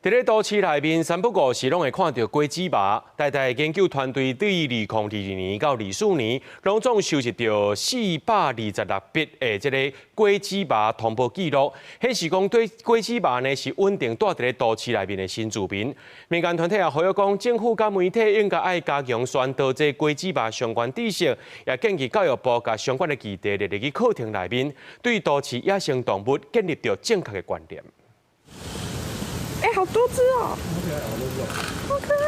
佇咧都市內面，三不五時攏會看著蠍子蝮。台大研究團隊對2022年到24年，攏總收集著426筆的這個蠍子蝮通報記錄，顯示講對蠍子蝮呢是穩定蹛佇咧都市內面的新住民。民間團體也呼籲講，政府佮媒體應該愛加強宣導這蠍子蝮相關知識，也建議教育部共相關的議題列入去課程內面，對都市野生動物建立著正確的觀念。欸，好多隻哦！好可愛。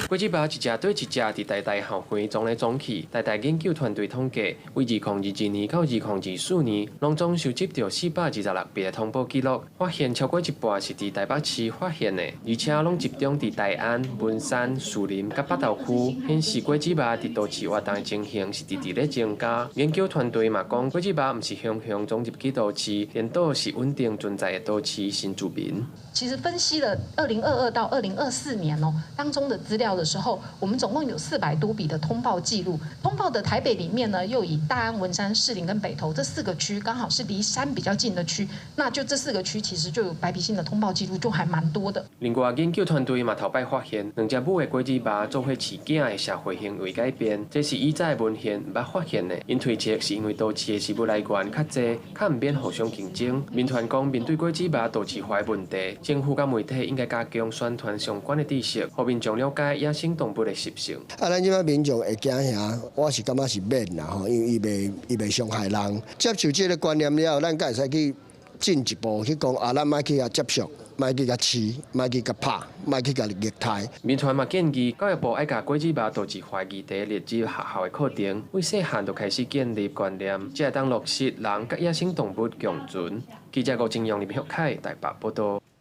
蠍子蝮一隻綴一隻，佇台大校園鑽來鑽去。台大研究團隊統計，為2022到2024年，攏總收集著426筆的通報記錄，發現超過一半是佇台北市發現的，而且攏集中佇大安、文山、士林佮北投區，顯示蠍子蝮佇都市活動的情形是直直咧增加。研究團隊嘛講，蠍子蝮毋是雄雄鑽入去都市，顛倒是穩定存在的都市新住民。其實分析了2022到2024年哦當中的資料的時候，我們總共有400多筆的通報記錄。通報的台北裡面呢，又以大安、文山、士林跟北投這四個區，剛好是離山比較近的區，那就這四個區其實就有白鼻心的通報記錄，就還蠻多的。另外，研究團隊嘛頭擺發現，兩隻母的蠍子蝮做伙飼囝的社會行為改變，這是以早的文獻毋捌發現的。𪜶推測是因為都市的食物來源較濟，較毋免互相競爭。民團講，面對蠍子蝮都市化的問題，政府佮媒體應該加強宣傳相關的知識，予民眾了解野生動物的習性。啊，咱這擺民眾會驚嚇，我是感覺是免啦吼，因為伊袂傷害人。接受這个觀念了後，咱才會使去進一步去講啊，咱莫去共接觸，莫去共飼，莫去共拍，莫去共虐待。民團嘛建議教育部愛共蠍子蝮都市化議題列入學校的課程，為細漢就開始建立觀念，才會當落實人佮野生動物共存。記者郭金陽、林玉凱台北報導。